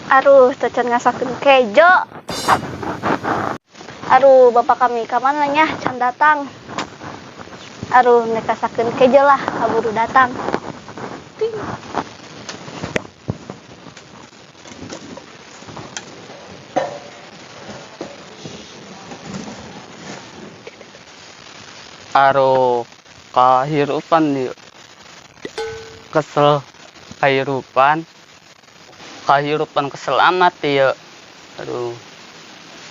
Aduh, tacan ngasakeun kejo. Aduh, bapak kami kamana nya can datang. Aduh, nek ngasakeun kejo lah, kaburu datang. Ting. Aduh, kahirupan yuk. Kesel kahirupan. Kahirupan kesel amat ya. Aduh.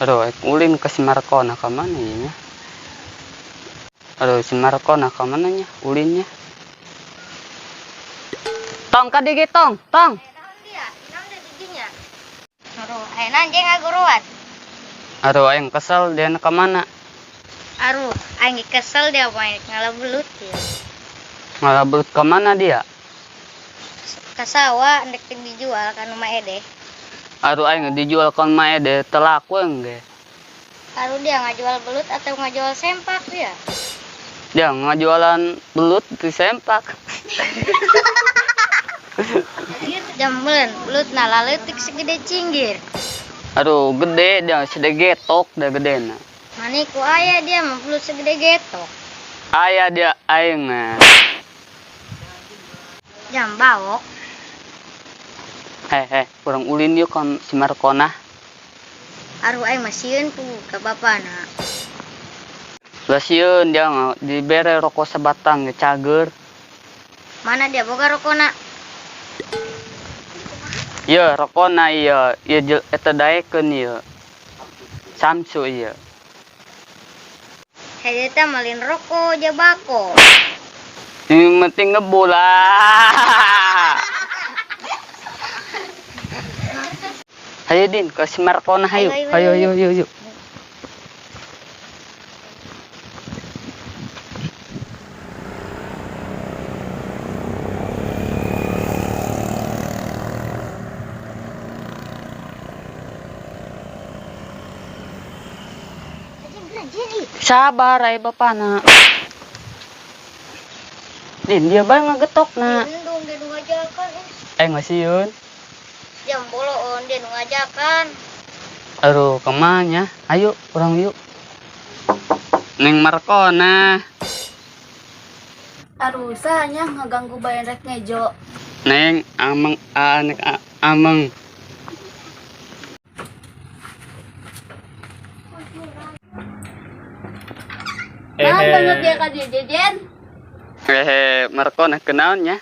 Aduh, ulin ke si Markona ka mana ya? Aduh, si Markona ka mana nya ulinnya? Tong ka digi tong, tong. Aduh, ayeuna anjing ngaguruan. Aduh, aing kesel dia ka mana? Aduh, aing kesel dia main ngalabelut ya. Ngalabelut ka mana dia? Ka sawah ndek dijual ka nu Maedeh. Aduh, aing dijual ka Maedeh teu laku engge. Aduh, dia ngajual belut atau ngajual sempak dia? Dia ngajualan belut di sempak. Jambeun, belut na laleutik segede cinggir. Aduh, gede dia segede getok dia gedena. Maniku aya dia mah belut segede getok. Aya dia aing mah. Jam bawok. Heh, kurang ulin yuk kan si Markona. Aduh, aing mah sieun pu ka bapana. Lah sieun dia mah dibere rokok sebatang ge cager. Mana dia boga rokona? Iya, rokona iya, ieu eta daekeun ieu. Samsu ieu. Hei, eta malin rokok jabako. Yang penting ngebul lah. Hayu Din, ke si Markona hayu. Hayu, hayu, hayu, hayu. Sabar ay bapana. Din, dia bae ngagetok na. Endung dia nu ngajakan. Nggak sieun. Jam boloon dia nu ngajakan. Aduh, kemana? Ayo, kurang yuk. Neng Markona. Aduh, sanya ngeganggu bae rek ngejo. Neng, ameng, anek, ameng. Nah, banget ya ka dia jejen. Hehe, Markona kenaonnya?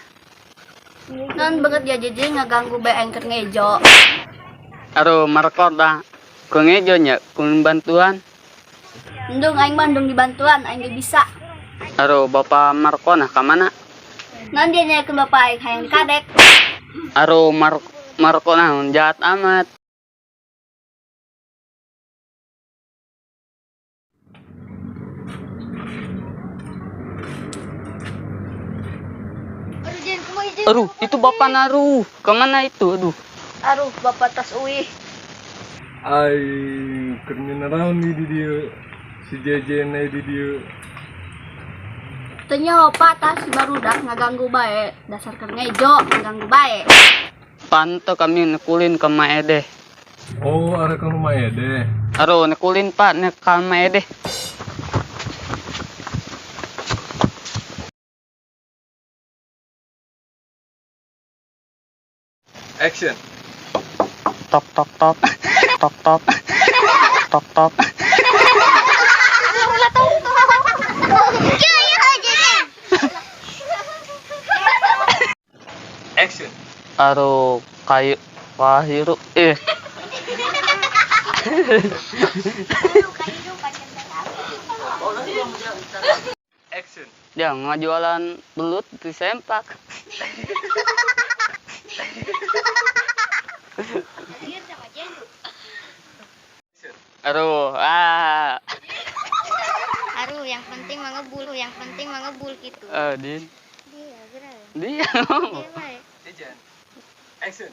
Non banget ya jejen ngeganggu bae aing keur ngejo. Aduh, Markona ku ngejo nya, ku bantuan. Endung aing mah endung dibantuan, aing ge bisa. Aduh, Bapak Markona ka mana? Non dia nyakeun bapak aing hayang kadek. Aduh, Markona jahat amat. Aduh, itu bapak naruh. Kemana itu? Aduh. Aduh, bapak tas uih. Ai, keur naraon di dieu. Si Jejen di dieu. Teu nyaho Pak, tas barudak ngaganggu bae. Dasar keur ngejo, ngaganggu bae. Panto kami nekulin ke Maedeh. Oh, arek ka Maedeh. Aduh, nekulin Pak, nek ka Maedeh. Action. Tok tok tok. Tok tok. Tok tok. Action. Aduh, kayu kahiru eh. Action. Dia ngajualan belut di sempak. Aduh, ah. Aduh, yang penting mah ngebul, yang penting mah ngebul gitu. Din. Dia, geura. Dia. Dia bae. Jejen. Action.